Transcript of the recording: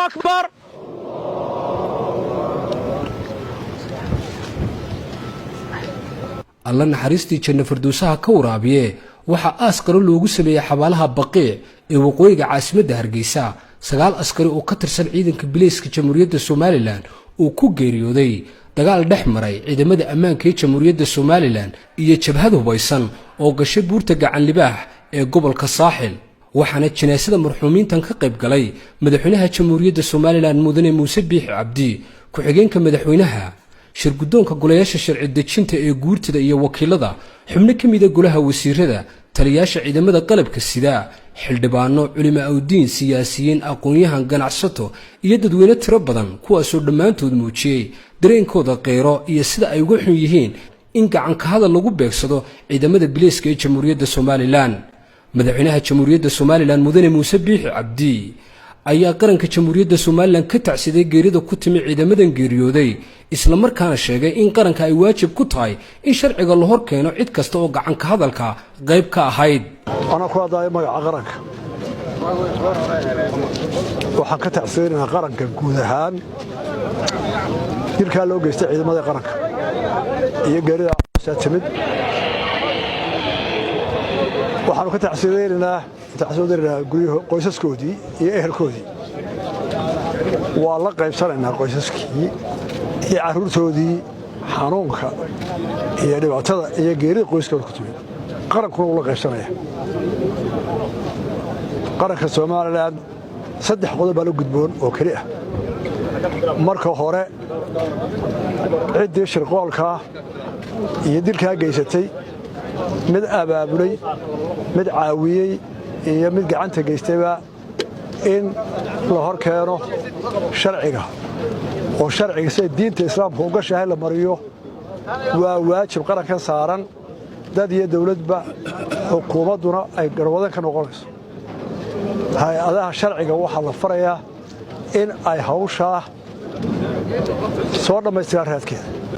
أكبر. Alla naxariistii janno firdowsaha ka waraabiye, waxaa aas qaro loogu sameeyey xabaalaha Baqiic ee waqooyiga caasimadda Hargeysa sagaal askari oo ka tirsan ciidanka bileyska Jamhuuriyadda Somalilan oo ku geeriyooday dagaal dhex maray ciidamada ammaanka ee Jamhuuriyadda Somalilan iyo jabhad hubaysan oo gashay buurta Gacan Libaax ee gobolka Saaxil. Waxaana jinaasada marxuumiintan ka qayb galay madaxweynaha Jamhuuriyadda Somalilan, Mudane Muuse Biixi Cabdi, ku-xigeenka madaxweynaha, shirguddoonka golayaasha sharci dejinta ee guurtada iyo wakiilada, xubno ka mida golaha wasiirada, taliyaasha ciidamada qalabka sida, xildhibaano, culimo awdiin, siyaasiyiin, aqoon-yahan, ganacsato iyo dadweyne tiro badan, kuwaasoo dhammaantood muujiyey dareenkooda qeyro iyo sida ay uga xun yihiin in gacanka hadal lagu beegsado ciidamada bileyska ee Jamhuuriyadda Somalilan. Madaxweynaha Jamhuuriyadda Somalilan, Mudane Muuse Biixi Cabdi, ayaa qaranka Jamhuuriyadda Somalilan ka tacsiday geerida ku timi ciidamadan geeriyooday, islamarkaana sheegay in qaranka ay waajib ku tahay in sharciga la hor keeno cid kasta oo gacanka hadalka qayb ka ahayd. Anaa ku hadlaayo magaca qaranka, waxaan ka tacsidaynaynaa qaranka guud ahaan dilkaa loo geystay ciidamada qaranka iyo geerida timid. Waxaanu ka tacsidaynaynaa guryaha qoysaskoodii iyo ehelkoodii. Waa la qaybsanaynaa qoysaskii iyo carruurtoodii xanuunka iyo dhibaatada iyo geerida qoyskooda ku timid. Qarankuna wuu la qaybsanaya. Qaranka Somalilan saddex qodob baa la gudboon oo keli ah. Marka hore, ciddii shirqoolkaa iyo dilkaa geysatay, mid abaabulay, mid caawiyey iyo mid gacanta geystayba, in la hor keeno sharciga oo sharciga siday diinta Islaamka u gashahay la mariyo. Waa waajib qarankan saaran, dad iyo dawladba, xukuumadduna ay garwadan ka noqonayso. Hay-adaha sharciga waxaa la farayaa in ay hawshaa soo dhammaystiraan raadkeeda.